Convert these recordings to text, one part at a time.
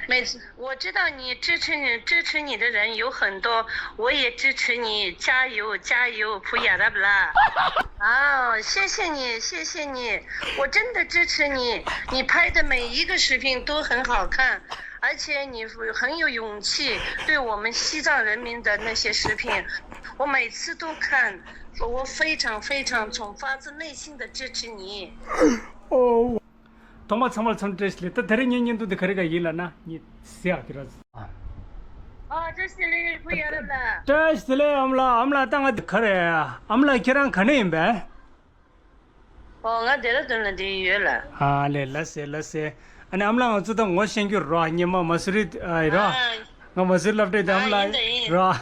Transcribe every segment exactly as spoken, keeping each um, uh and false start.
每次我知道你支持你支持你的人有很多，我也支持你，加油加油，普雅拉布拉。啊，谢谢你，谢谢你，我真的支持你。你拍的每一个视频都很好看，而且你很有勇气，对我们西藏人民的那些视频，我每次都看，我非常非常从发自内心的支持你。哦。 ཐོག་མ་ཚང་མར་འཚམས་བཀྲ་ཤིས་བདེ་ལེགས། ད་དེ་རིང་ངའི་བརྙན་ཐུང་འདི་ག་རེ་ག་ཡིན་ལབ་ན་ངས་ཟེར་ཡག་གི་ར། ཨ་བཀྲ་ཤིས་བདེ་ལེགས་བུ་ཡ་རབས་ལགས། བཀྲ་ཤིས་བདེ་ལེགས་ཨ་མ་ལགས། ཨ་མ་ལགས་ད་ང་འདི་ག་རེ། ཨ་མ་ལགས་ཁྱེད་རང་ག་ནས་ཡིན་པས། ཨོ་ང་ལྡེ་ར་ལྡུན་ལ་འདི་ཡོད་ལགས། ཨ་ལས་ལགས་སེ་ལགས་སེ། ཨ་ནི་ཨ་མ་ལགས་ང་ཚོ་ད་ངོ་ཤེས་རྒྱུ་རོ། སྔོན་མ་མ་སུ་རི་ཨ་ཡི་རོ། ཨ། ང་མ་སུ་རི་སློབ་གྲྭའི་དམ་ཨ་ལ་ཡིན་ད་ཡིན། རོ།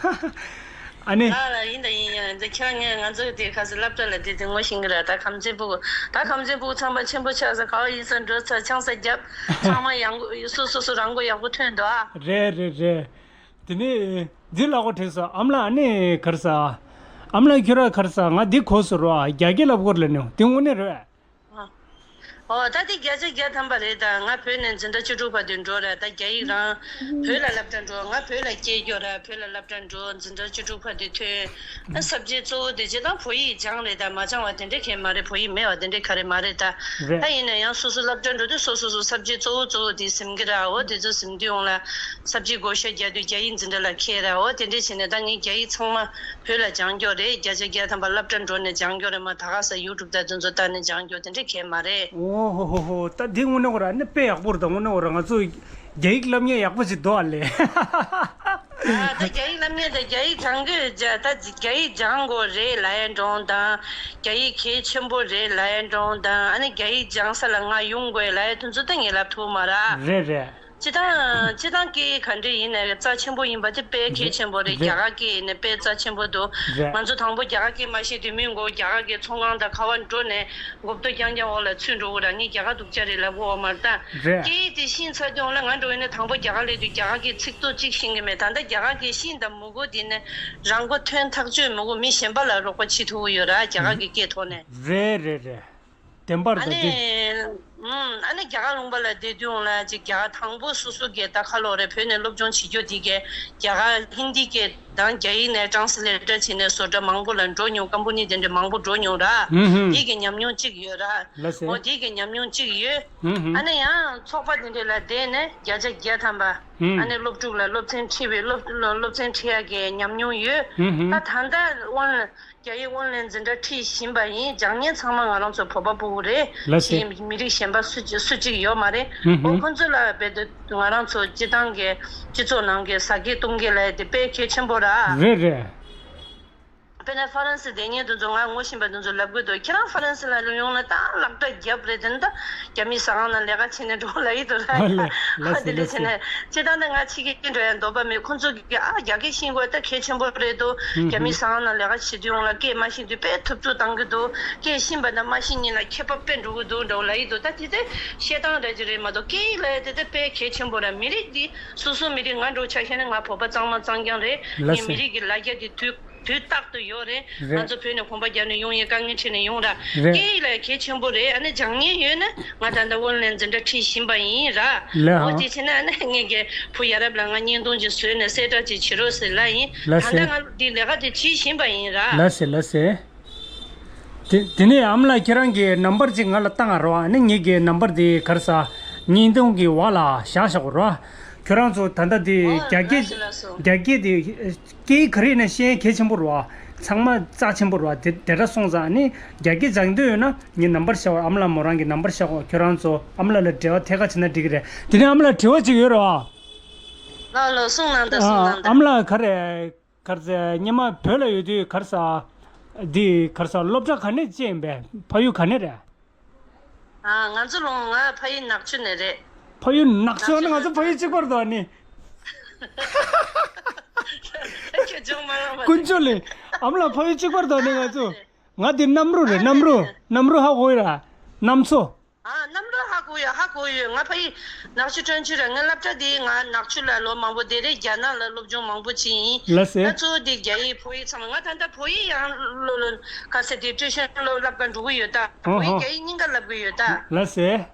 ཨ་ནི། ཨ་ལ་ཡིན་ད་ཡིན་ཡང་འདི་ཁྱེད་ངས་ང་ཚོ་དེ་ཁ་སི་སློབ་གྲྭ་ལ་དེ་དེ་ངོ་ཤེས་ཀྱི་ར། ད་ཁམས་ཚན་ཕྲུ་གུ་ད་ཁམས་ཚན་ཕྲུ་གུ་ཚང་མ་ཆེན་པོ་ཆགས་ས་ག་བ་ཡིན་ས་འགྲོ་ས་ཆང་ས་བརྒྱབ་ཚང་མ་ཡང་སོ་སོ་སོ་རང་མགོ་ཡག་པོ་ཐོན་འདུག་ཨ། རེད་རེད་རེད། དེ་ནི་འཛིན་ལ་གོ་དྲན་སོང་། ཨ་མ་ལགས་ཨ་ནི་ག་རེ་ཟ། ཨ་མ་ལགས་ཁྱོད་ར་ག་རེ་ཟ། ང་འདི་གོ་སོང་རོ། རྒྱ་སྐད་ལབ་སྐོར་ལ་ནི་དེ་དངོས་གནས་རེད། ཨོ་ད་དེ་བརྒྱ་ཆ་བརྒྱ་ཐམ་པ་རེད། ད་ང་བོད་ནས་འཛིན་གྲྭ་བཅུ་དྲུག་བར་དུ་འགྲོ་ར། ད་རྒྱ་ཡིག་རང་བོད་ལ་སློབ་གྲྭ་འགྲོ། ང་བོད་ལ་སྐྱེས་རྒྱུ་ར། བོད་ལ་སློབ་གྲྭ་འགྲོ། འཛིན་གྲྭ་བཅུ་དྲུག་བར་དུ་ཐོན། ཨ་ས་བཅད་གཙོ་བོ་དེ་སྤྱིར་བཏང་བོད་ཡིག་སྦྱངས་རེད། ད་མ་སྦྱངས་པ་དེ་འདྲས་གང་མ་རེད། བོད་ཡིག་མེད་པ་དེ་འདྲས་ག་རེ་མ་རེད་ད། རེད། ད་ཡིན་ན་ཡང་སོ་སོ་སློབ་གྲྭ་འགྲོ་དུས་སོ་སོ་སོ་ས་བཅད་གཙོ་བོ་གཙོ་བོ་དེ་ཟིན་གི་ར། འོ་དེ་ཚོ་ཟིན་དུས་ཡོང་ལ་ས་བཅད་བགོ་བཤའ་རྒྱག་དུས་རྒྱ་ཡིག་འཛིན་གྲྭ་ལ་འཁེལ་ར། འོ་དེ་འདྲས་བྱས་ནས་ད་ངས་རྒྱ་ཡིག་ཚང་མ་བོད་ལ་སྦྱང་རྒྱུ་རེད། བརྒྱ་ཆ་བརྒྱ་ཐམ་པ་སློབ་གྲྭ་འགྲོ་ནས་སྦྱང་རྒྱུ་རེད། མ་ད་ག་ས་ཡུ་ཊུབ་དང་དེ་ཚོ་ལྟ་ནས་སྦྱང་རྒྱུ་དེ་འདྲས་གང་མ་རེད། ཨོ་ཧོ་ཧོ་ཧོ། ད་འདི་དངོས་གནས་ཁོ་ར་ནི་དཔེ་ཡག་པོ་རེད། ད་དངོས་གནས་ཁོ་ར་ང་ཚོ་རྒྱ་ཡིག་སློབ་མཁན་ཡག་པོ་ཞིག་འདུག་ཨ་ལས། ཨ་ད་རྒྱ་ཡིག་སློབ་མཁན་དེ་རྒྱ་ཡིག་སྦྱང་གི་ད་རྒྱ་ཡིག་སྦྱང་དགོས་རེད་ལབ་ཡ་འདྲ་བོ་དང་། རྒྱ་ཡིག་གལ་ཆེན་པོ་རེད་ལབ་ཡ་འདྲ་བོ་དང་། ཨ་ནི་རྒྱ་ཡིག་སྦྱང་ས་ལ་ང་ཡོང་དགོས་ལབ་ཡ་དེ་ཚོ་ད་ངས་ལབ་ཐུབ་མ་རེད། རེད་རེད། སྤྱིར་བཏང་སྤྱིར་བཏང་སྐད་ཡིག་ག་འདྲ་ཡིན་ནའི་རྩ་ཆེན་པོ་ཡིན་པ་དེ་དཔེ་གལ་ཆེན་པོ་རེད། རེད། རྒྱ་གར་སྐད་ཡིག་ནི་དཔེ་རྩ་ཆེན་པོ་འདུག་རེད། ང་ཚོ་དང་པོ་རྒྱ་གར་སྐད་མ་ཤེས་དུས་མི་མགོ་རྒྱ་གར་སྐད་ཚོང་ཁང་དང་ཁ་པར་འགྲོ་ནས་མགོ་སྟོད་རྐྱང་རྐྱང་འོག་ལ་ཚུད་འགྲོ་གི་ར། ངས་རྒྱ་གར་སྡུག་ཅག་རེད་ལབ་གི་ཡོད་མ་རེད་ད། རེད། སྐད་ཡིག་དེ་ཤེས་ཚར་དུས་འོང་ལ་ང་འགྲོ་ཡིན་ན་དང་པོ་རྒྱ་གར་སླེབས་དུས་རྒྱ་གར་སྐད་ཚིག་ཐོ་གཅིག་ཤེས་ཀྱི་མེད། ད་ལྟ་རྒྱ་གར་སྐད་ཤེས་དང་མི་གོ་དེ་ནི་རང་མགོ་ཐོན་ཐག་ཆོད་མི་གོ་མི་གཞན་པ་ལ་རོགས་པ་བྱེད་ཐུབ་ཀྱི་ཡོད་ར། རྒྱ་གར་གྱི་སྐད་ཐོག་ནས། རེད་རེད་རེད། བདེན་པར་ཨ་ད་ནི། དེ། ཨུམ། ཨ་ནི་རྒྱ་གར་ལུང་པ་ལ་བསྡད་དུས་འོང་ལ་ཅིག་རྒྱ་གར་དང་པོ་སོ་སོ་གི་ད་ཁ་ལོ་རེ་བོད་ནས་སློབ་སྦྱོང་བྱེད་རྒྱུ་དེ་གའི་རྒྱ་གར་ཧིན་དི་སྐད་དང་རྒྱ་ཡིག་ནས་ཊ་རན་སི་ལེ་ཊར་བྱས་ནས་བཟོ་གྲྭ་མང་པོ་ལ་འགྲོ་མྱོང་། ཀམ་པ་ནི་དེ་འདྲ་མང་པོ་འགྲོ་མྱོང་ར། ཧུམ་ཧུམ། དེ་གི་ཉམས་མྱོང་གཅིག་ཡོད་ར། ལགས་སེ། འོ་དེ་གི་ཉམས་མྱོང་གཅིག་ཡོད། ཧུམ་ཧུམ། ཨ་ནི་ཡང་ཚོགས་པ་དེ་འདྲ་ལ་བསྡད་ནས་བརྒྱ་ཆ་བརྒྱ་ཐམ་པ། ཧུམ། ཨ་ནི་སློབ་ཕྲུག་ལ་སློབ་ཚན་ཁྲིད་པའི་སློབ་སློབ་ཚན་ཁྲིད་ཡག་གི་ཉམས་མྱོང་ཡོད། ཧུམ་ཧུམ། ད་ད་ལྟ་དབང་རྒྱ་ཡིག་དབང་ལེན་འཛིན་གྲྭ་ཁྲིད་བཞིན་པ་ཡིན། སྦྱང་མཁན་ཚང་མ་ང་རང་ཚོ་བོད་པ་ཕྲུ་གུ་རེད། ལགས་སེ། ཅིག་མི་རིགས་གཞན་པ་སུ་གཅིག་སུ་གཅིག་ཡོད་མ་རེད། ཧུམ་ཧུམ། འོ་ཁོང་ཚོ་ལ་རྦད་དེ་ང་རང་ཚོ་སྤྱི་བཏང་གི་སྤྱི་ཚོགས་ནང་གི་ཟ་སྐད་བཏུང་སྐད་ལབ་ཡ་དེ་དཔེ་གལ་ཆེན་པོ་ར། རེད་རེད། དཔེར་ན་ཧྥ་རན་སི་བསྡད་མཁན་དེ་ཚོ་ང་ངོ་ཤེས་པ་དེ་ཚོ་ལབ་གི་འདུག་ཁྱེད་རང་ཧྥ་རན་སི་ལ་ཡོང་ན་ད་སློབ་གྲྭ་བརྒྱབ་རེད། དེ་ནི་ད་རྒྱ་མི་ཟ་ཁང་ནང་ལས་ཀ་བྱེད་ནས་འགྲོ་ལབ་ཡི་འདུག་ར། ཨ་ལས་ལགས་སེ་དེ་འདྲ་ལགས་བྱས་སེ། ནས་སྤྱིར་བཏང་ནི་ང་ཕྱི་རྒྱལ་འགྲོ་ཡ་འདོད་པ་མེད། ཁོང་ཚོ་གིས་ཨ་རྒྱ་སྐད་ཤེས་དགོས་ད་གལ་ཆེན་པོ་རེད་འདུག་ཧུམ་རྒྱ་མི་ཧུམ། ཟ་ཁང་ནང་ལས་ཀ་བྱེད་དུས་ཡོང་ལ་སྐད་མ་ཤེས་དུས་དཔེ་ཐུབ་ཚོད་བཏང་གི་འདུག་སྐད་ཤེས་པ་དང་མ་ཤེས་གཉིས་ལ་ཁྱད་པར་དཔེ་འགྲོ་གི་འདུག་འདྲ་བོ་ལབ་ཡི་འདུག་ད་དེ་དེ་བཤད་སྟངས་འདྲ་ཅིག་རེད་མ་གཏོགས་སྐད་ཡིག་ལབ་ཡ་དེ་དེ་དཔེ་གལ་ཆེན་པོ་རེད། མི་རིགས་འདི་སོ་སོ་མི་རིགས། ང་འདྲ་བོ་ཆ་བཞག་ན་ང་བོད་པ་གཙང་མ་གཙང་རྐྱང་རེད། ལགས་ངའི་མི་སེ། རིགས་ཀྱི་ལ་རྒྱ་དེ་དུས་དུས་རྟག་ཏུ་ཡོད་རེད། རེད། ང་ཚོ་བོད་ནས་གོམ་པ་རྒྱབ་ནས་ཡོང་ཡས་དཀའ་ངལ་འཕྲད་ནས་ཡོང་ར། རེད། སྐད་ཡིག་ལ་གལ་ཆེན་པོ་རེད། ཨ་ནི་སྦྱང་མཁན་ཡོད་ན་ང་ད་ལྟ་དབང་ལེན་འཛིན་གྲྭ་ཁྲིད་བཞིན་པ་ཡིན་ར། ལགས་འོ་ཧ། དེ་བྱས་ན་ཨ་ནི་ངས་ཀྱི་བུ་ཡ་རབས་ལ་ང་བརྙན་ཐུང་ཅིག་བཟོས་ནས་གསལ་བསྒྲགས་ཅིག་བྱེད་རོགས་ཟེར་ལབ་ཡིན། ལགས་ད་སེ། ལྟ་ང་འདི་ལས་ཀ་དེ་བྱེད་བཞིན་པ་ཡིན་ར། ལགས་སེ་ལགས་སེ། དེ་དེ་ནས་ཨ་མ་ལགས་ཁྱེད་རང་གི་ནམ་བར་ཅིག་ང་ལ་བཏང་ཨ་རོ། ཨ་ནི་ངེད་ཀྱི་ནམ་བར་དེ་ག་རེ་ཟ། བརྙན་ཐུང་གི་འོག་ལ་བཞག་བཞག་གོ་རོ། ཁྱོད་རང་ཚོ་ད་ལྟ་དེ་ཨོ་རྒྱ་སྐད་ལགས་སོ་ལགས་སོ། རྒྱ་སྐད་དེ་སྐད་ཡིག་ག་རེ་ཡིན་ན་ཤེས་ཡ་གལ་ཆེན་པོ་རེད་བ། ཚང་མ་རྩ་ཆེན་པོ་རེད་བ། དེ་དེ་འདྲ་སོང་ཙང་ཨ་ནི་རྒྱ་སྐད་སྦྱང་འདོད་ཡོད་ན་ངའི་ནམ་བར་བཞག་གོ། ཨ་མ་ལགས་མོ་རང་གི་ནམ་བར་བཞག་གོ། ཁྱོད་རང་ཚོ་ཨ་མ་ལགས་ལ་འབྲེལ་བ་ཐད་ཀར་བྱས་ན་འགྲིག་གི་རེད། དེ་ནས་ཨ་མ་ལགས་དྲི་བ་ཅིག་ཡོད་རེད་བ། ལགས་ལགས་གསུངས་གནང་དང་གསུངས་གནང་དང་། ཨ་མ་ལགས་ག་རེ། ག་རེ་ཟེར། སྔོན་མ་བོད་ལ་ཡོད་དུས་ག་རེ་ཟ། འདི་ག་རེ་ཟ། སློབ་གྲྭ་ག་ནས་བཅད་ཡིན་པས། ཕ་ཡུལ་ག་ནས་རེད། ཨ། ང་ཚོ་ལོ། ང་ཕ་ཡུལ་ནག་ཆུ་ནས་རེད། ཕ་ཡུལ་ནག་ཆུ། ཨ་ནི་ང་ཚོ་ཕ་ཡུལ་གཅིག་པ་རེད་དོ། ཨ་ནི། ཁྱོད་ཅུང་མ་རང་པ། དཀོན་མཆོག་ལེ། ཨ་མ་ལགས་ཕ་ཡུལ་གཅིག་པ་རེད་དོ། ཨ་ནི་ང་ཚོ། ང་འདི་གནམ་རུ་རེད། ཨ་གནམ་རུ། ནི་གནམ་རུ་ཧ་གོ་ཡོད་ར། གནམ་མཚོ། ཨ། གནམ་རུ་ཧ་གོ་ཡོད། ཧ་གོ་ཡོད། ང་ཕ་ཡུལ་ནག་ཆུ་ཁྲོན་ཆུ་རེད། ངའི་སློབ་གྲྭ་འདི་ང་ནག་ཆུ་ལ་ལོ་མང་པོ་བསྡད་རེད། རྒྱ་ནག་ལ་སློབ་སྦྱོང་མང་པོ་བྱས་ཡིན། ལགས་སེ། ད་གཙོ་བོ་འདི་རྒྱ་ཡིག་བོད་ཡིག་ཚང་མ། ང་ད་ལྟ་བོད་ཡིག་ཡང་ལོ་ལོ་ག་ཟེར་དེ་ཊི་ཡུ་ཤན་སློབ་སློབ་ག་འགྲོ་གི་ཡོད་ད། ཨོ་བོད་ཡིག་ཧོ། རྒྱ་ཡིག་གཉིས་ཀ་བསླབ་གི་ཡོད་ད། ལགས་སེ།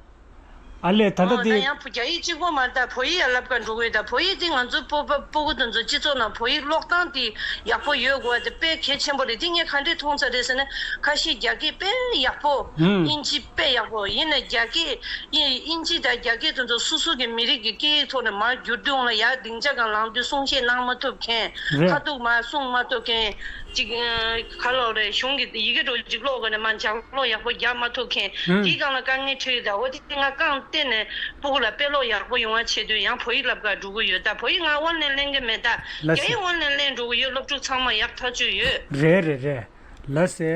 ཨ་ལས་ད་ལྟ་ཨོ་ད་དེ། ཡང་བོ་རྒྱ་ཡིག་གཅིག་པོ་མ་རེད་ད། བོད་ཡིག་ཡང་བསླབ་ག་འགྲོ་གི་ཡོད་ད། བོད་ཡིག་དེ་ང་ཚོ་སྤོ་བོ་སྤོ་བོ་དེ་ཚོ་སྤྱི་ཚོགས་ནང་བོད་ཡིག་ཀློག་སྟངས་དེ་ཡག་པོ་ཡོད་དགོས་པ་དེ་དཔེ་གལ་ཆེན་པོ་རེད། དེ་ངས་ག་འདྲས་མཐོང་ཚར་རེད་ཟེར་ན། ཁ་ཤས་རྒྱ་སྐད་དཔེ་ཡག་པོ། ཨིན་ཇི་དཔེ་ཡག་པོ་ཡིན་ན་རྒྱ་སྐད། ཨིན་ཇི་དང་རྒྱ་སྐད་དེ་ཚོ་སོ་སོ་གི་མི་རིགས་ཀྱི་སྐད་ཡིག་ཐོག་ནས་མར་བསྒྱུར་དུས་ལ་ཡར་སྡིངས་ཆ་སྒང་ལངས་དུས་གསུང་བཤད་གནང་མ་ཐུབ་མཁན། རེད། ཁ་ཐུག་མར་གསུང་མ་ཐུབ་མཁན། ཅིག་ཨ། ག་ལབ་རེད། གཞུང་གི་ཡི་གེ་འདྲ་ཅིག་ཀློག་དགོས་ན་མར་ལྗགས་ཀློག་ཡག་པོ་རྒྱག་མ་ཐུབ་མཁན། ཧུམ། དེའི་སྒང་ལ་དཀའ་ངལ་འཕྲད་ཡོད་ད། འོ་དེ་ང་རྐང་སྟེང་ནས་སྤུ་གུ་ལ་དཔེ་ཀློག་ཡག་པོ་ཡོང་བ་བྱེད་དུས་ཡང་བོད་ཡིག་བསླབ་ག་འགྲོ་གི་ཡོད་ད། བོད་ཡིག་ང་དབང་ལེན་ལེན་གི་མེད་ད། ལགས་རྒྱ་ཡིག་སེ། དབང་ལེན་ལེན་འགྲོ་གི་ཡོད། སློབ་ཕྲུག་ཚང་མ་ཡག་ཐག་ཆོད་ཡོད། རེད་རེད་རེད། ལགས་སེ།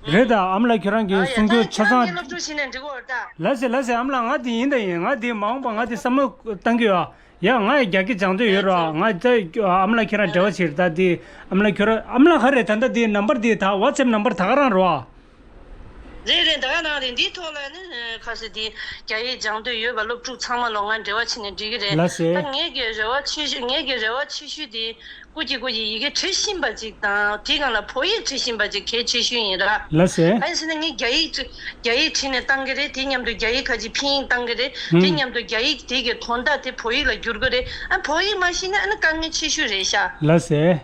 རེད་ད། ཨ་མ་ལགས་ཁྱོད་རང་གི་ཨ་ཡ་གསུང་ད་རྒྱུ་ཆ་ཁྱེད་རང་ཚང་། གིས་སློབ་ཕྲུག་བྱས་ནས་འགྲིག་གི་རེད་ད། ལགས་སེ་ལགས་སེ། ཨ་མ་ལགས་ང་དེ་ཡིན་ད་ཡིན། ང་དེ་མ་འོངས་པ་ང་དེ་བསམ་བློ་བཏང་གི་ཡོད། ཡ་ང་ཡི་རྒྱ་སྐད་སྦྱང་འདོད་ཡོད་ར། ཨེ་ཙི། ང་ཙི་ཨ་མ་ལགས་ཁྱེད་རང་འབྲེལ་བ་བྱེད་ད་དེ། ཨ་མ་ལགས་ཁྱོད་རང་ཨ་མ་ལགས་ག་རེ་ད་ལྟ་དེ་ནམ་བར་དེ་ད་ཝ་ཚེབ་ནམ་བར་ད་ག་རང་རེད་བ། རེད་རེད། ད་ག་རང་རེད། འདིའི་ཐོག་ལ་ནི་ཁ་སི་དེ་རྒྱ་ཡིག་སྦྱང་འདོད་ཡོད་པ་སློབ་ཕྲུག་ཚང་མ་ལོ་ང་འབྲེལ་བ་བྱས་ནས་འགྲིག་གི་རེད། ལགས་སེ། ད་ངེད་ཀྱི་རེ་བ་ཆེ་ཤོས། ངེད་ཀྱི་རེ་བ་ཆེ་ཤོས་དེ་སྐུ་མཁྱེན་སྐུ་མཁྱེན་ཡི་གེ་འབྲི་ཤེས་པ་ཅིག་དང་དེའི་སྒང་ལ་བོད་ཡིག་འབྲི་ཤེས་པ་ཅིག་གལ་ཆེ་ཤོས་ཡིན་ར། ལགས་སེ། ཨ་ཡིན་ཟེར་ན་ངས་རྒྱ་ཡིག་རྒྱ་ཡིག་བྲིས་ནས་བཏང་གི་རེད། དེ་མཉམ་དུ་རྒྱ་ཡིག་ཁ་ཅིག་ཕིན་ཡིག་བཏང་གི་རེད། དེ་ཧུམ། མཉམ་དུ་རྒྱ་ཡིག་དེ་གི་དོན་དག་དེ་བོད་ཡིག་ལ་བསྒྱུར་གི་རེད། ཨ་བོད་ཡིག་མ་ཤེས་ན་ཨ་ནི་དཀའ་ངལ་ཆེ་ཤོས་རེད་ཤག་ལགས་སེ།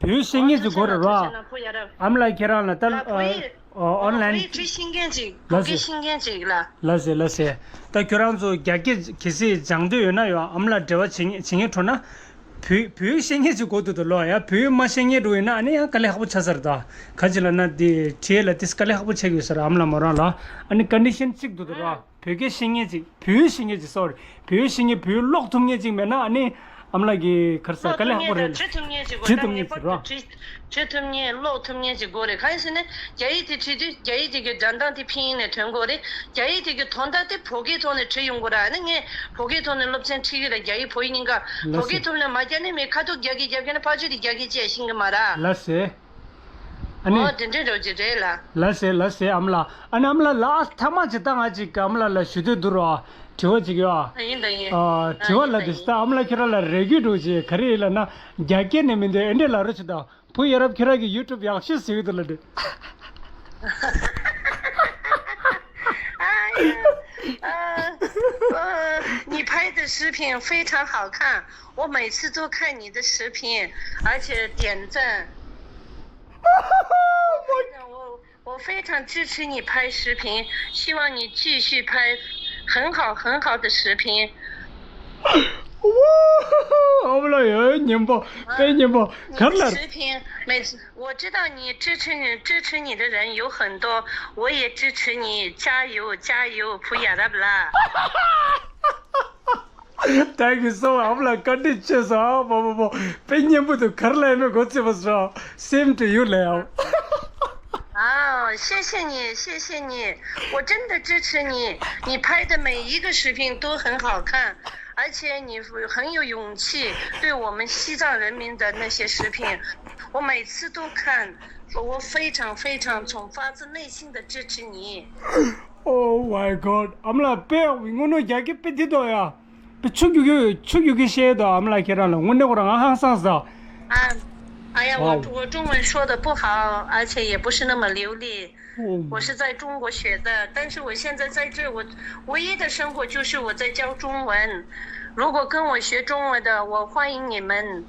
བོད་ཡིག་ཤེས་མཁན་ཅིག་དགོས་རེད་ར། ཨ་མ་ལགས་ཁྱེད་རང་ལ་ད་ཨོན་ལན། བོད་ཡིག་བྲིས་ཤེས་མཁན་ཅིག་བོད་སྐད་ཤེས་མཁན་ཅིག་ལ། ལགས་སེ་ལགས་སེ། ད་ཁྱོད་རང་ཚོ་རྒྱ་སྐད་གལ་སྲིད་སྦྱང་འདོད་ཡོད་ན་ཡང་ཨ་མ་ལགས་འབྲེལ་བ་བྱེད་མཁན་བྱེད་མཁན་འགྲོ་ན། བོད་བོད་ཡིག་ཤེས་མཁན་ཅིག་དགོས་འདུག་ད་ལོ། ཡ་བོད་ཡིག་མ་ཤེས་མཁན་འགྲོ་ཡིན་ན་ཨ་ནི་ཡང་དཀའ་ལས་ཁག་པོ་ཆགས་ས་རེད་ད། ག་ཅི་ལབ་ན་དེ་བྲིས་ལ་དེ་དཀའ་ལས་ཁག་པོ་ཆགས་ཡོད་ས་རེད། ཨ་མ་ལགས་མོ་རང་ལ་ཨ་ནི་ཀོན་ཌི་ཤན་གཅིག་འདུག་ད་ར། བོད་སྐད་ཤེས་མཁན་ཅིག་བོད་ཡིག་ཤེས་མཁན་ཅིག་སོ་རི། བོད་ཡིག་ཤེས་མཁན། བོད་ཡིག་ཀློག་ཐུབ་མཁན་ཅིག་མེད་ན་ཨ་ནི་ཨ་མ་ལགས་ཀྱི་ཁར་ས་དཀའ་ལས་ཁག་པོ་རེད། བྲིས་ཐུབ་མཁན་ཅིག་དགོས། བྲིས་ཐུབ་མཁན་ཅིག་ར། བྲིས་ཐུབ་མཁན་ཀློག་ཐུབ་མཁན་ཅིག་དགོས་རེད། གང་ཡིན་ཟེར་ན་རྒྱ་ཡིག་དེ་བྲིས་དུས་རྒྱ་ཡིག་དེ་གི་སྒྲ་གདངས་དེ་ཕིན་ཡིག་ནས་ཐོན་དགོས་རེད། རྒྱ་ཡིག་དེ་གི་དོན་དག་དེ་བོད་སྐད་ཐོག་ནས་བྲིས་ཡོང་དགོས་ར། ཨ་ནི་ངས་བོད་སྐད་ཐོག་ནས་སློབ་ཚན་ཁྲིད་ཀྱི་ར། རྒྱ་ཡིག་བོད་ཡིག་གཉིས་ཀ། ལགས་བོད་སྐད་སེ། ཐོག་ནས་མ་རྒྱག་ནས་མི་ཁ་ཐུག་རྒྱ་སྐད་རྒྱབ་མཁན་ཕར་ཕྱོགས་དེ་རྒྱ་སྐད་བཅས་ཤེས་ཀྱི་མ་ར། ལགས་སེ། ཨ་ནི། ཨོ་དེ་འདྲའི་འདྲ་བོ་ཅིག་རེད་ལ། ལགས་སེ་ལགས་སེ་ཨ་མ་ལགས། ཨ་ནི་ཨ་མ་ལགས་ལ་ཨ་ཐ་མག་ཅིག་ད་ང་ཅིག་ཨ་མ་ལགས་ལ་ཞུ་འདོད་འདུག་རོ། དྲི་བ་ཅིག་ཡོད་ཨ། ཡིན་དང་ཡིན། ཨ་དྲི་བ་ལ་དེ་ད་ཨ་མ་ལགས་ཁྱེད་རང་ལ་རེ་སྐུལ་འདྲ་བོ་ཅིག་ག་རེ་ཡིན་ལབ་ན། རྒྱ་སྐད་ནས་མི་འདོད་ཨེ་འདྲས་ལབ་རོགས་བྱེད་དང་། བུ་ཡ་རབས་ཁྱེད་རང་གི་ཡུ་ཊུབ་ཡག་ཤོས་ཟེར་གི་འདུག་ལབ་འདྲ། 哎呀，呃，呃，你拍的视频非常好看，我每次都看你的视频，而且点赞。我非常，我，我非常支持你拍视频，希望你继续拍很好很好的视频。 ཨོ་མ་ལགས་ཡ་སྙན་པོ། དཔེ་སྙན་པོ། 你 ག་རེ་ལབ། 视频每次我知道你支持你支持你的人有很多，我也支持你，加油加油，普亚拉布拉。 Thank you so much. ཨ་མ་ལགས་བཀའ་དྲིན་ཆེ་སོང་། ཨ་མ་མ་མ། དཔེ་སྙན་པོ་འདུག་ག་རེ་ལབ་ཡིན་མིན་མགོ་ཚོས་པ་སོང་། Same to you ལབ་ཨ། 啊，谢谢你，谢谢你，我真的支持你，你拍的每一个视频都很好看，而且你很有勇气，对我们西藏人民的那些视频，我每次都看，我非常非常从发自内心的支持你。 Oh my god. ཨ་མ་ལགས་དཔེ་དངོས་གནས་རྒྱ་སྐད་དཔེ་འདི་འདུག་ཡ། དཔེ་ཆུ་རྒྱུག་རྒྱུག་ཆུ་རྒྱུག་རྒྱུག་བཤད་འདུག་ཨ་མ་ལགས་ཁྱེད་རང་ལ་དངོས་གནས་ཁོ་རང་ང་ཧང་སངས་སོང་། 啊，哎呀，我 哦 我中文说的不好，而且也不是那么流利。哦 我是在中国学的，但是我现在在这，我唯一的生活就是我在教中文。如果跟我学中文的，我欢迎你们。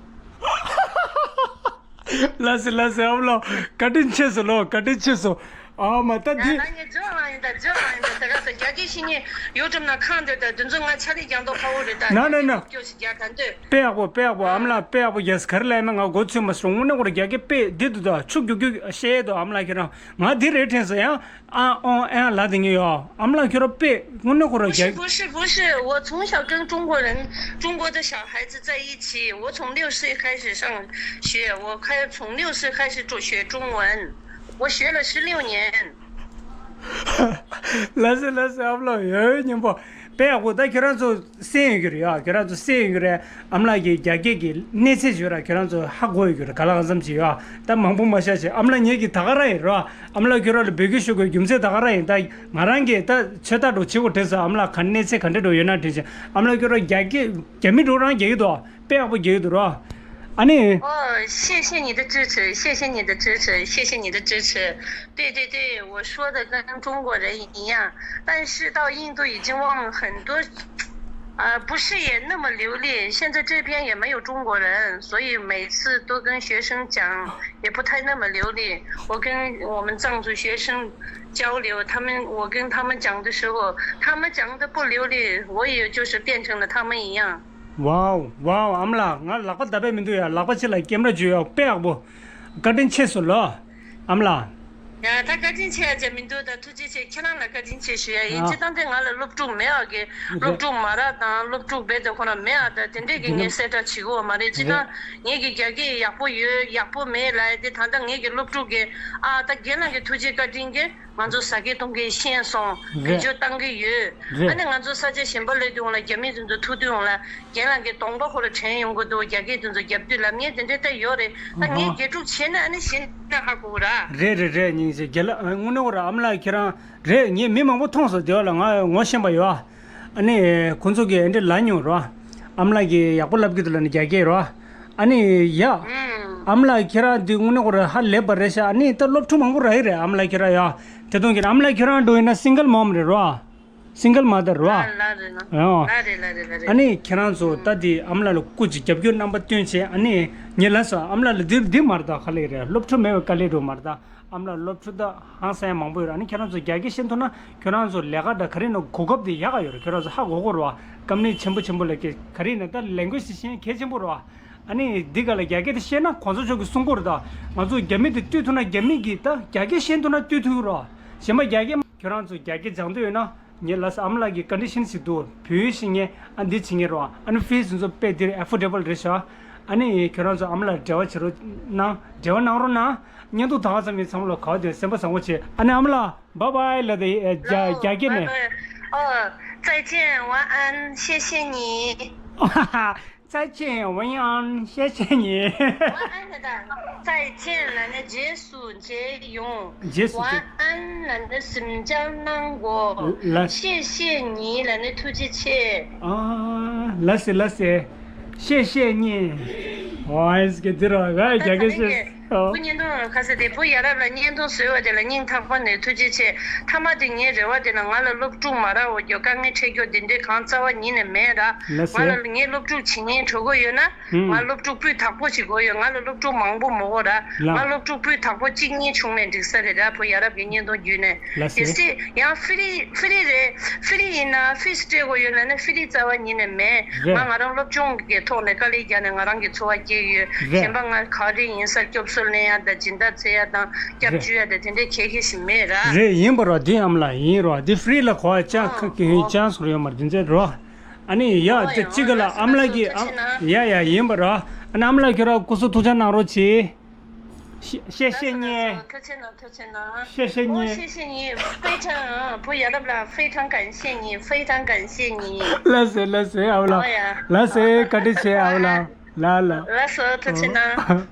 ལགས་སེ་ལགས་སེ་ཨ་མ་ལགས་བཀའ་དྲིན་ཆེ་སོང་ལོ། བཀའ་དྲིན་ཆེ་སོང་། ཨ་མ་ད་འདི། 那你这样的，这样的，这个是རྒྱ་སྐད་ཤེས་མཁན་ཡུ་ཊུབ་ནང་ཁང་འདིར་ད་འདི་ཚོ་ང་ཆ་ལས་རྒྱག་མདོག་ཁ་བོ་རེད་ད། ན་ན་ན། 就是་རྒྱ་གར་འདོད། དཔེ་ཡག་པོ་དཔེ་ཡག་པོ་ཨ་མ་ལགས་དཔེ་ཡག་པོ་རྒྱག་ག་རེ་ལབ་ཡིན་མིན་ང་མགོ་ཚོས་མ་སོང་། དངོས་གནས་ཁོ་རང་རྒྱ་སྐད་དཔེ་འདི་འདུག་ད་ཆུ་རྒྱུག་རྒྱུག་བཤད་འདུག་ཨ་མ་ལགས་ཁྱེད་རང་ང་འདི་རེད་དྲན་སོང་ཡང་ཨ་ཨོ་ཨ་ལབ་དེ་ངས་ཡོད་ཨ་མ་ལགས་ཁྱོད་རང་དཔེ་དངོས་གནས་ཁོ་རང་རྒྱ། 不是不是不是，我从小跟中国人、中国的小孩子在一起，我从六岁开始上学，我开从六岁开始就学中文，我学了十六年。 ལགས་སེ་ལགས་སེ་ཨ་མ་ལགས་ཡོད་སྙན་པོ། དཔེ་ཡག་པོ་ད་ཁྱོད་རང་ཚོ་གསན་ཡོད་ཀྱི་རེད་ཡ། ཁྱོད་རང་ཚོ་གསན་ཡོད་ཀྱི་རེད། ཨ་མ་ལགས་ཀྱི་རྒྱ་སྐད་ཀྱི་གནས་ཚད་བརྗོད་ར་ཁྱོད་རང་ཚོ་ཧ་གོ་ཡོད་ཀྱི་རེད། ག་ལ་གང་འཚམ་ཅིག་ཡོད་ད་མང་པོ་མ་བཤད་ཅིག་ཨ་མ་ལགས་ངེད་ཀྱི་ད་ག་རང་ཡིན་རོ། ཨ་མ་ལགས་ཁྱོད་རང་ལ་འབོད་སྐུལ་ཞུ་དགོས་རྒྱུ་མཚན་ད་ག་རང་ཡིན། ད་ང་རང་གིས་ད་ཚོད་ལྟ་འགྲོ་བྱེད་དགོས་དྲན་སོང་། ཨ་མ་ལགས་ག་གནས་ཚད་ག་འདྲ་འགྲོ་ཡོད་ན་དྲན་ཅིག་ཨ་མ་ལགས་ཁྱོད་རང་རྒྱ་སྐད་རྒྱ་མི་འགྲོ་རང་རྒྱག་གི་འདུག་དཔེ་ཡག་པོ་རྒྱག་གི་འདུག་རོ། ཨ་ནི།哦，谢谢你的支持，谢谢你的支持，谢谢你的支持。对对对，我说的跟中国人一样，但是到印度已经忘了很多，啊，不是也那么流利。现在这边也没有中国人，所以每次都跟学生讲，也不太那么流利。我跟我们藏族学生交流，他们，我跟他们讲的时候，他们讲的不流利，我也就是变成了他们一样。 Wow, wow, ཨ་མ་ལགས། ང་ལག་པ་བརྡབ་པས་མི་འདུག་ཡ། ལག་པ་ཕྱི་ལ་ཀེམ་ར་བརྗོད་ཡ། དཔེ་ཡག་པོ། བཀའ་དྲིན་ཆེ་ཞུ་ལོ། ཨ་མ་ལགས། ཡ་ད་བཀའ་དྲིན་ཆེ་ཡ་ཅེས་མི་འདུག་ད་ཐུགས་རྗེ་ཆེ། ཁྱེད་རང་ལ་བཀའ་དྲིན་ཆེ་ཞུ་ཡ་ཡིན། ཨ། སྤྱིར་བཏང་དེ་ང་ལ་སློབ་ཕྲུག་མེད་ཨ་གི། སློབ་ཕྲུག་མ་རག་དང་སློབ་ཕྲུག་རྦད་དེ་ཁོ་རང་མེད་ཨ། ད་དེ་འདྲས་ཀྱི་ངས་གསལ་བསྒྲགས་བྱེད་དགོས་མ་རེད། སྤྱིར་བཏང་ངེད་ཀྱི་རྒྱ་སྐད་ཡག་པོ་ཡོད་ཡག་པོ་མེད་ལབ་ཡ་དེ་ད་ལྟ་ངེད་ཀྱི་སློབ་ཕྲུག་གི། ཨ་ད་རྒན་ལགས་ཀྱི་ཐུགས་རྗེ་བཀའ་དྲིན་གྱིས། ང་ཚོ་ཟ་སྐད་འཐུང་སྐད་ཤེས་སོང་། རེད། བེད་སྤྱོད་བཏང་གི་ཡོད། རེད། ཨ་ནི་ང་ཚོ་ས་ཆ་གཞན་པ་སླེབས་དུས་ལ་རྒྱ་མི་དེ་ཚོ་ཐུག་དུས་ལ་རྒན་ལགས་ཀྱི་གདོང་པ་ཁོ་ར་དྲན་ཡོང་གི་འདུག་རྒྱ་སྐད་དེ་ཚོ་རྒྱབ་དུས་ལ། ངས་དེ་འདྲའི་ལྟ་ཡོད་རེད། ད་ངས་ཨ་ཧ། དགེ་ཕྲུག་བྱས་ན་ཨ་ནི་གཞན་ན་ཧ་གོ་གི་ར། རེད་རེད་རེད། སྙིང་རྗེ། རྒན་ལགས་དངོས་གནས་ཁོ་ར་ཨ་མ་ལགས་ཁྱེད་རང་རེད། ངས་མི་མང་པོ་མཐོང་སོང་། དེ་བ་ལ་ང་ངོ་ཤེས་པ་ཡོད་ཨ། ཨ་ནི་ཁོང་ཚོ་གིས་ཨེ་འདྲ་ལབ་མྱོང་ར། ཨ་མ་ལགས་ཀྱིས་ཡག་པོ་ལབ་ཀྱི་འདུག་ལབ་ནས་རྒྱ་སྐད་ར། ཨ་ནི་ཡ། ཨུམ། ཨ་མ་ལགས་ཁྱེད་རང་འདི་དངོས་གནས་ཁོ་ར་ཧ་ལས་པ་རེད་ཤག་ཨ་ནི་ད་སློབ་ཕྲུག་མང་པོ་རག་གི་རེད། ཨ་མ་ལགས་ཁྱེད་རང་ཡ། དེ་གཏོང་གི་རེད། ཨ་མ་ལགས་ཁྱེད་རང་འགྲོ་ཡིན་ན་སིང་གལ་མོམ་རེད་ར། སིང་གལ་མ་དར་ར། ལ་ལ་རེད་ལ། ཡ། ལ་རེད་ལ་རེད་ལ་རེད། ཨ་ནི་ཁྱེད་རང་ཚོ་ད་འདི་ཨ་མ་ལགས་ལ་སྐུ་མཁྱེན་རྒྱབ་སྐྱོར་རྣམ་པ་སྟོན་བྱས། ཨ་ནི་ངས་ལབ་སོང་། ཨ་མ་ལགས་ལ་འདི་འདི་མ་རེད་ད། ཁ་ལས་རེད། སློབ་ཕྲུག་མེད་པའི་དཀའ་ལས་འགྲོ་མ་རེད་ད། ཨ་མ་ལགས་སློབ་ཕྲུག་ད་ཧང་སང་མང་པོ་ཡོད་རེད། ཨ་ནི་ཁྱེད་རང་ཚོ་རྒྱ་སྐད་ཤེས་ཐུབ་ན་ཁྱེད་རང་ཚོ་ལས་ཀ་ད་ག་རེ་ནོ་གོ་སྐབས་དེ་ཡག་ག་ཡོད་རེད། ཁྱེད་རང་ཚོ་ཧ་གོ་གོ་རེད་བ། ཀམ་ནི་ཆེན་པོ་ཆེན་པོ་ལ་ག་རེ་ཡིན་ན་ད་ལེང་གུ་ཨེ་ཇི་ཤེས་གལ་ཆེན་པོ་རེད་བ། ཨ་ནི་འདི་ག་ལ་རྒྱ་སྐད་དེ་ཤེས་ན་གོང་ས་མཆོག་གིས་གསུང་གོ་རེད་ད། ང་ཚོ་རྒྱ་མི་དེ་བཏུལ་ཐུབ་ན་རྒྱ་མི་གིས་ད་རྒྱ་སྐད་ཤེས་ཐུབ་ན་བཏུལ་ཐུབ་ཀྱི་རེད་བ། གཞན་པ་རྒྱ་སྐད་མ། ཁྱེད་རང་ཚོ་རྒྱ་སྐད་སྦྱང་འདོད་ཡོད་ན། ངས་ལབ་སོང་། ཨ་མ་ལགས་ཀྱི་ཀོན་ཌི་ཤན་ཞིག་འདུག་བོད་ཡིག་ཤེས་མཁན། ཨ་འདི་བྱེད་མཁན་རོ། ཨ་ནི་ཕི་སི་ཚོ་དཔེ་འདིར་ཨེ་ཕོར་ཌེ་བལ་རེད་ཤག་ཨ་ནི་ཁྱོད་རང་ཚོ་ཨ་མ་ལགས་འབྲེལ་བ་བྱེད་རོགས་གནང་། འབྲེལ་བ་གནང་རོགས་གནང་། བརྙན་ཐུང་དང་ཙམ་ཡིན་ཚང་མ་ལ་ག་བ་དེ་སེམས་པ་བཟང་པོ་བྱེད། ཨ་ནི་ཨ་མ་ལགས་བཱའི་བཱའི་ལབ་དེ་རྒྱ་རྒྱ་སྐད་ནས། 哦，拜拜。哦，再见，晚安，谢谢你。 再见，晚安，谢谢你。 晚安的，再见了，那结束，结束。 རྗེས་སུ། 晚安ལབ་ན་གཟིམ་འཇག་གནང་དགོས། ལགས། 谢谢你ལབ་ན་ཐུགས་རྗེ་ཆེ། ཨ། ལགས་སེ་ལགས་སེ། 谢谢你。 ཨོ་ཨེ་སི་ཀེ་འདི་རོ་ང་རྒྱ་སྐད་ཤེས། ཨོ། བུ་བརྙན་ཐུང་ཁ་ས་དེ་བུ་ཡ་རབས་ལ་བརྙན་ཐུང་བཟོས་པ་དེ་ལ་སྙིང་ཐག་པ་ནས་ཐུགས་རྗེ་ཆེ། མཐའ་མ་དེ་ངའི་རེ་བ་དེ་ལ་ང་ལ་སློབ་ཕྲུག་མ་རག་འོ་རྒྱུ་དཀའ་ངལ་འཕྲད་རྒྱུ་དེ་འདྲའི་གང་རྩ་བ་ཉིད་ནས་མེད་ར། ལགས་སེ། ང་ལ་ངའི་སློབ་ཕྲུག་བྱེད་མཁན་འགྲོ་གི་ཡོད་ན། ང་སློབ་ཕྲུག་སྤུས་དག་པོ་ཅིག་དགོས་ཡོད། ང་ལ་སློབ་ཕྲུག་མང་པོ་མི་དགོས་ར། ལགས། ང་སློབ་ཕྲུག་སྤུས་དག་པོ་གཅིག་གཉིས་བྱུང་ནས་འགྲིག་ས་རེད་ར། བུ་ཡ་རབས་ཀྱི་བརྙན་ཐུང་བརྒྱུད་ནས། ལགས་སེ། གལ་སྲིད་ཡང་ཧྥི་རི་ཧྥི་རི་རེད། ཧྥི་རི་ཡིན་ན་ཧྥི་སྤྲད་དགོས་ཡོད་ན་ནི་ཧྥི་རི་རྩ་བ་ཉིད་ནས་མེད། རེད། ང་ང་རང་སློབ་སྦྱོང་གི་ཐོག་ནས་དཀའ་ལས་བརྒྱབ་ནས་ང་རང་གི་འཚོ་བ་སྐྱེལ་ཡོད། རེད། གཞན་པ་ང་ག་རེ་ཡིན་ས་སྐྱོབ་གསོ་ལེན་ཡ་དང་སྦྱིན་བདག་བཙལ་ཡ་དང་སྐྱབས་བཅོལ་ཡ་དང་དེ་འདྲའི་གལ་གལ་ཞིག་མེད་ར། རེད། ཡིན་པ་ར། འདི་ཨ་མ་ལགས་ཡིན་ར། འདི་ཧྥི་རི་ལ་གོ་བ་ཅང་ཁ་ཁེ་ཧེ་ཅང་སོར་ཡོད་མ་རེད་འདི་ཚོ་ར། ཨ་ནི་ཡ་ཨོ་དེ་ཡ་གཅིག་ག་ལ་ཨ་མ་ལགས་ཀྱིས་ཨ། ཡ་ཡ་ཡིན་པ་ར། ཨ་ནི་ཨ་མ་ལགས་ཁྱོད་ར་སྐུ་གཟུགས་ཐུགས་ཅག་གནང་རོགས་གྱིས། 谢谢你。 ཐུགས་རྗེ་གནང་། ཐུགས་རྗེ་གནང་། 谢谢你。 ཨོ་谢谢你。非常བུ་ཡ་རབས་ལགས་非常感谢你，非常感谢你。 ལགས་སེ་ལགས་སེ་ཨ་བ་ལགས། ཨོ་ཡ། ལགས་སེ་བཀའ་དྲིན་ཆེ་ཨ་བ་ལགས། ལགས་ལགས། ལགས་སོ་ཐུགས་རྗེ་གནང་།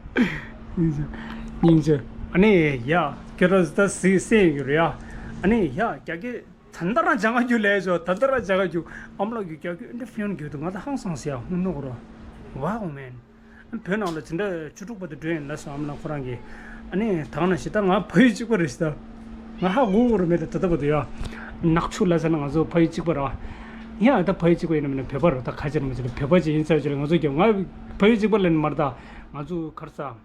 སྙིང་རྗེ། སྙིང་རྗེ། ཨ་ནི་ཡ་ཁྱོད་ར་ད་སི་སེ་ཡོད་རེད་ཡ། ཨ་ནི་ཡ་རྒྱ་སྐད། ད་ལྟ་རང་སྦྱང་ག་རྒྱུགས་ལས་ཆོག་ད་ལྟ་རང་སྦྱང་ག་རྒྱུགས། ཨ་མ་ལགས་ཀྱི་རྒྱ་སྐད་འདི་ཕིའོན་རྒྱུད་དུ་ང་ད་ཧང་སང་ཟེར་ཡ་ཧུང་ནོ་གོ་རོ། Wow man། བོད་ནང་ལ་ཇི་འདྲ་བཅུ་དྲུག་པ་དུ་འགྲོ་ཡིན་ལ་སོ་ཨ་མ་ལགས་ཁོ་རང་གིས། ཨ་ནི་ད་ག་ནང་བཞིན་ད་ང་ཕ་ཡུལ་གཅིག་པ་རེད་ཤི་ད། ང་ཧ་གོ་གོ་རོ་མེད་ད་ད་ལྟ་བར་དུ་ཡ། ནག་ཆུ་ལ་ཟེར་ན་ང་ཚོ་ཕ་ཡུལ་གཅིག་པ་ར། ཡ་ད་ཕ་ཡུལ་གཅིག་པ་ཡིན་ན་མིན་ན་བོད་པ་ར་ད་ཁ་ཆེར་མ་ཆེར་བོད་པ་ཅིག་ཡིན་ཚར་ཅིག་ལ་ང་ཚོ་རྒྱབ་ང་ཕ་ཡུལ་གཅིག་པ་ལ་ནི་མ་རེད་ད། ང་ཚོ་ག་རེ་ཟ།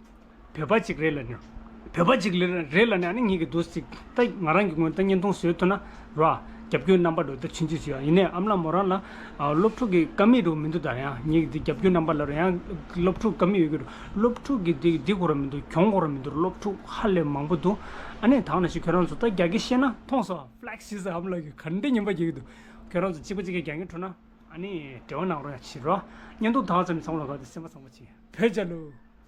བོད་པ་གཅིག་རེད་ལ་ནི། བོད་པ་གཅིག་རེད་ལ་ནི་ཨ་ནི་ངེད་ཀྱི་འདུག་སེ་ད་ང་རང་གི་ངོས་ད་བརྙན་ཐུང་བཟོས་ཐུབ་ན་ར། རྒྱབ་སྐྱོར་རྣམ་པ་འགྲོ་ད་ཆུང་ཆུང་ཞིག་ཡ་ཡིན་ནའི་ཨ་མ་ལགས་མོ་རང་ལ་སློབ་ཕྲུག་གི་ཀ་མི་འགྲོ་མི་འདུག་ད་ཡང་ངེད་ཀྱི་འདི་རྒྱབ་སྐྱོར་རྣམ་པ་ལ་ར་ཡང་སློབ་ཕྲུག་ཀ་མི་ཡོད་ཀྱི་རེད། སློབ་ཕྲུག་གི་འདི་འདི་གོ་ར་མི་འདུག་གྱོང་གོ་ར་མི་འདུག་སློབ་ཕྲུག་ཧ་ལས་མང་པོ་འདུག་ཨ་ནི་ད་ག་ནང་བཞིན་ཁྱོད་རང་ཚོ་ད་རྒྱ་སྐད་ཤེས་ན་མཐོང་སོང་ཕ་ལེག་སི་ཟེར་ཨ་མ་ལགས་ཀྱི་ག་འདྲ་ཉན་པ་རྒྱག་གི་འདུག་ཁྱོད་རང་ཚོ་གཅིག་པ་གཅིག་གི་རྒྱ་སྐད་འཕྲོ་ན་ཨ་ནི་འབྲེལ་བ་གནང་རོགས་ཡ་བྱེད་རོགས། བརྙན་ཐུང་ད་ག་ཙམ་ཚང་མ་ལ་ག་དེ་སེམས་པ་བཟང་པོ་བྱེད། བོད་རྒྱལ་ལོ།